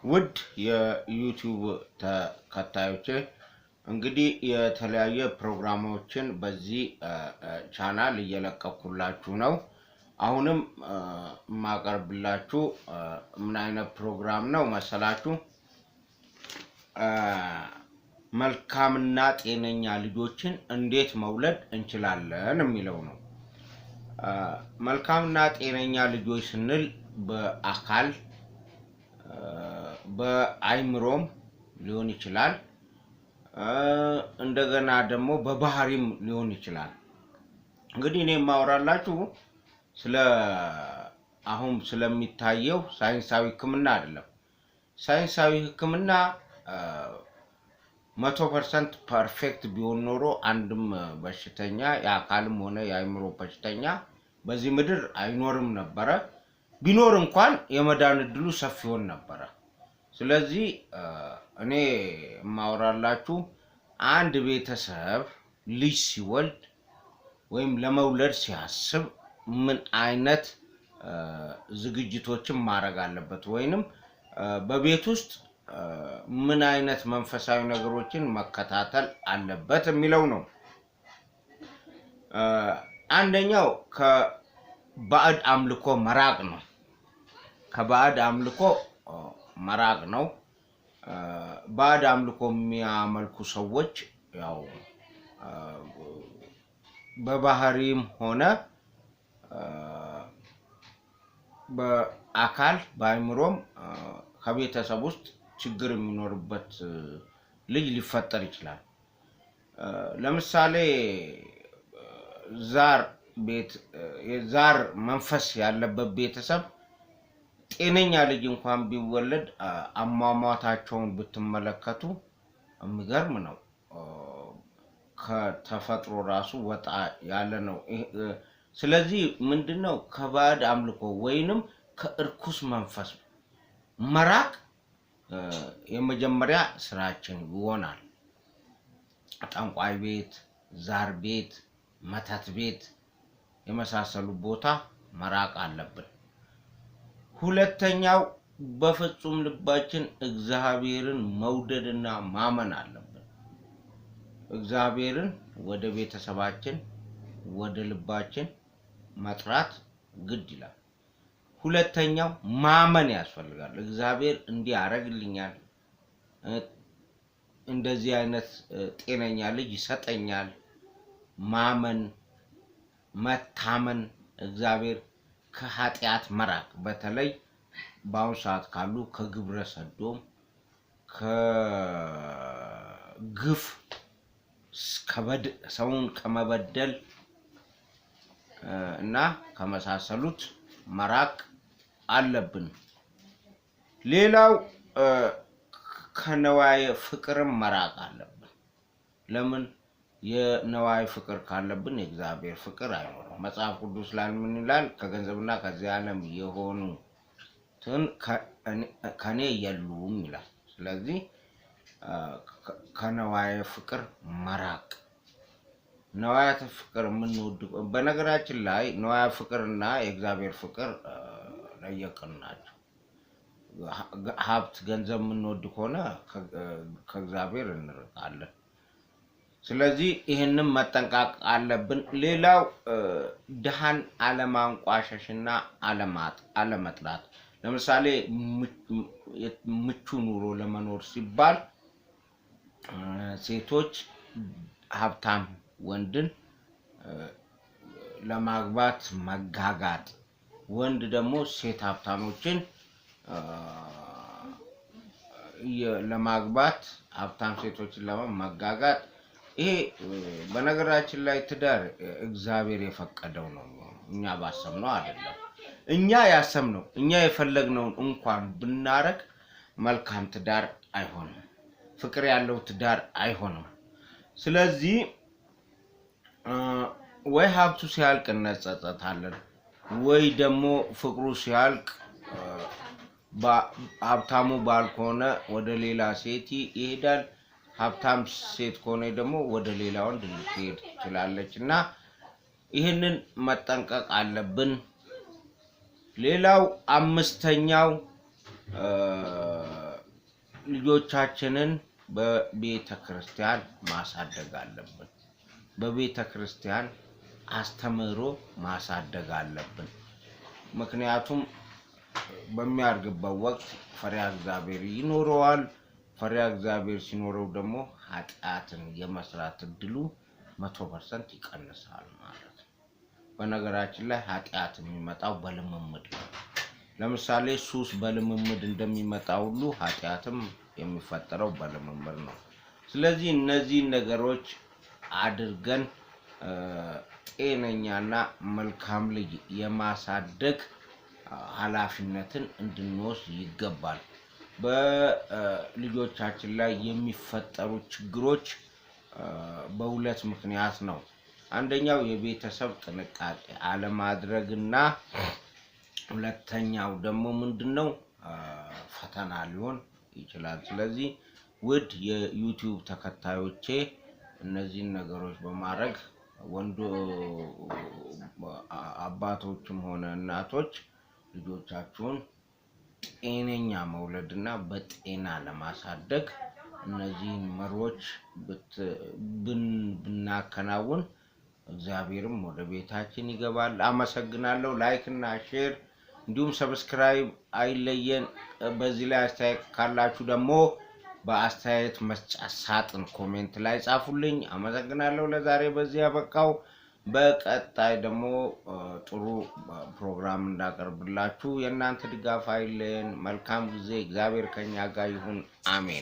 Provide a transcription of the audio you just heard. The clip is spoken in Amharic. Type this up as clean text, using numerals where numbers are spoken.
ውድ የ YouTube ተከታዮቼ፣ እንግዲህ የተለያየ ፕሮግራሞችን በዚህ ቻናል እየለቀኩላችሁ ነው። አሁንም የማቀርብላችሁ ምን አይነት ፕሮግራም ነው መሰላችሁ? መልካምና ጤነኛ ልጆችን እንዴት መውለድ እንችላለን የሚለው ነው። መልካምና ጤነኛ ልጆች ስንል በአካል፣ በአይምሮም ሊሆን ይችላል። እንደገና ደግሞ በባህሪም ሊሆን ይችላል። እንግዲህ እኔ የማወራላችሁ ስለ አሁን ስለሚታየው ሳይንሳዊ ሕክምና አይደለም። ሳይንሳዊ ሕክምና 100% perfect ቢሆን ኖሮ አንድም በሽተኛ፣ የአካልም ሆነ የአእምሮ በሽተኛ በዚህ ምድር አይኖርም ነበረ። ቢኖር እንኳን የመዳን እድሉ ሰፊ ይሆን ነበረ። ስለዚህ እኔ የማወራላችሁ አንድ ቤተሰብ ልጅ ሲወልድ ወይም ለመውለድ ሲያስብ ምን አይነት ዝግጅቶችን ማድረግ አለበት ወይንም በቤት ውስጥ ምን አይነት መንፈሳዊ ነገሮችን መከታተል አለበት የሚለው ነው። አንደኛው ከባዕድ አምልኮ መራቅ ነው። ከባዕድ አምልኮ መራቅ ነው። ባዕድ አምልኮ የሚያመልኩ ሰዎች ያው በባህሪም ሆነ በአካል በአእምሮም ከቤተሰብ ውስጥ ችግር የሚኖርበት ልጅ ሊፈጠር ይችላል። ለምሳሌ ዛር ቤት፣ የዛር መንፈስ ያለበት ቤተሰብ ጤነኛ ልጅ እንኳን ቢወለድ አሟሟታቸውን ብትመለከቱ የሚገርም ነው። ከተፈጥሮ ራሱ ወጣ ያለ ነው። ስለዚህ ምንድን ነው፣ ከባዕድ አምልኮ ወይንም ከእርኩስ መንፈስ መራቅ የመጀመሪያ ስራችን ይሆናል። ጠንቋይ ቤት፣ ዛር ቤት፣ መተት ቤት የመሳሰሉ ቦታ መራቅ አለብን። ሁለተኛው በፍጹም ልባችን እግዚአብሔርን መውደድና ማመን አለብን። እግዚአብሔርን ወደ ቤተሰባችን፣ ወደ ልባችን መጥራት ግድ ይላል። ሁለተኛው ማመን ያስፈልጋል። እግዚአብሔር እንዲህ ያደርግልኛል፣ እንደዚህ አይነት ጤነኛ ልጅ ይሰጠኛል። ማመን፣ መታመን፣ እግዚአብሔር፣ ከኃጢአት መራቅ፣ በተለይ በአሁኑ ሰዓት ካሉ ከግብረ ሰዶም፣ ከግፍ፣ ሰውን ከመበደል እና ከመሳሰሉት መራቅ አለብን። ሌላው ከነዋየ ፍቅርም መራቅ አለብን። ለምን? የነዋይ ፍቅር ካለብን የእግዚአብሔር ፍቅር አይኖርም። መጽሐፍ ቅዱስ ላይ ምን ይላል? ከገንዘብና ከዚህ ዓለም የሆኑትን ከኔ የሉም ይላል። ስለዚህ ከነዋየ ፍቅር መራቅ፣ ነዋያተ ፍቅር የምንወድ፣ በነገራችን ላይ ነዋያ ፍቅርና የእግዚአብሔር ፍቅር ለየቅል ናቸው። ሀብት፣ ገንዘብ የምንወድ ከሆነ ከእግዚአብሔር እንርቃለን። ስለዚህ ይህንን መጠንቀቅ አለብን። ሌላው ድሃን አለማንቋሸሽና አለመጥላት። ለምሳሌ ምቹ ኑሮ ለመኖር ሲባል ሴቶች ሀብታም ወንድን ለማግባት መጋጋጥ፣ ወንድ ደግሞ ሴት ሀብታሞችን ለማግባት፣ ሀብታም ሴቶችን ለመጋጋጥ፣ ይሄ በነገራችን ላይ ትዳር እግዚአብሔር የፈቀደው ነው የሚሆነው። እኛ ባሰብነው አይደለም። እኛ ያሰብነው፣ እኛ የፈለግነውን እንኳን ብናረግ መልካም ትዳር አይሆንም። ፍቅር ያለው ትዳር አይሆንም። ስለዚህ ወይ ሀብቱ ሲያልቅ እንጸጸታለን፣ ወይ ደግሞ ፍቅሩ ሲያልቅ ሀብታሙ ባል ከሆነ ወደ ሌላ ሴት ይሄዳል። ሀብታም ሴት ከሆነ ደግሞ ወደ ሌላ ወንድ ልትሄድ ትችላለች እና ይህንን መጠንቀቅ አለብን። ሌላው አምስተኛው ልጆቻችንን በቤተ ክርስቲያን ማሳደግ አለብን። በቤተ ክርስቲያን አስተምህሮ ማሳደግ አለብን። ምክንያቱም በሚያድግበት ወቅት ፈሪሃ እግዚአብሔር ይኖረዋል። ፈሪሃ እግዚአብሔር ሲኖረው ደግሞ ኃጢአትን የመስራት እድሉ 100% ይቀንሳል ማለት ነው። በነገራችን ላይ ኃጢአት የሚመጣው በልምምድ ነው። ለምሳሌ ሱስ በልምምድ እንደሚመጣ ሁሉ ኃጢአትም የሚፈጠረው በልምምድ ነው። ስለዚህ እነዚህን ነገሮች አድርገን ጤነኛና መልካም ልጅ የማሳደግ ኃላፊነትን እንድንወስድ ይገባል። በልጆቻችን ላይ የሚፈጠሩ ችግሮች በሁለት ምክንያት ነው። አንደኛው የቤተሰብ ጥንቃቄ አለማድረግና ሁለተኛው ደግሞ ምንድን ነው ፈተና ሊሆን ይችላል። ስለዚህ ውድ የ YouTube ተከታዮቼ፣ እነዚህን ነገሮች በማድረግ ወንዶ አባቶችም ሆነ እናቶች ልጆቻችሁን ጤነኛ መውለድና በጤና ለማሳደግ እነዚህን መርሆች ብናከናውን እግዚአብሔርም ወደ ቤታችን ይገባል። አመሰግናለሁ። Like እና share እንዲሁም subscribe አይለየን። በዚህ ላይ አስተያየት ካላችሁ ደግሞ በአስተያየት መስጫ ሳጥን comment ላይ ጻፉልኝ። አመሰግናለሁ። ለዛሬ በዚህ ያበቃው። በቀጣይ ደግሞ ጥሩ ፕሮግራም እንዳቀርብላችሁ የእናንተ ድጋፍ አይለየን። መልካም ጊዜ። እግዚአብሔር ከኛ ጋር ይሁን። አሜን።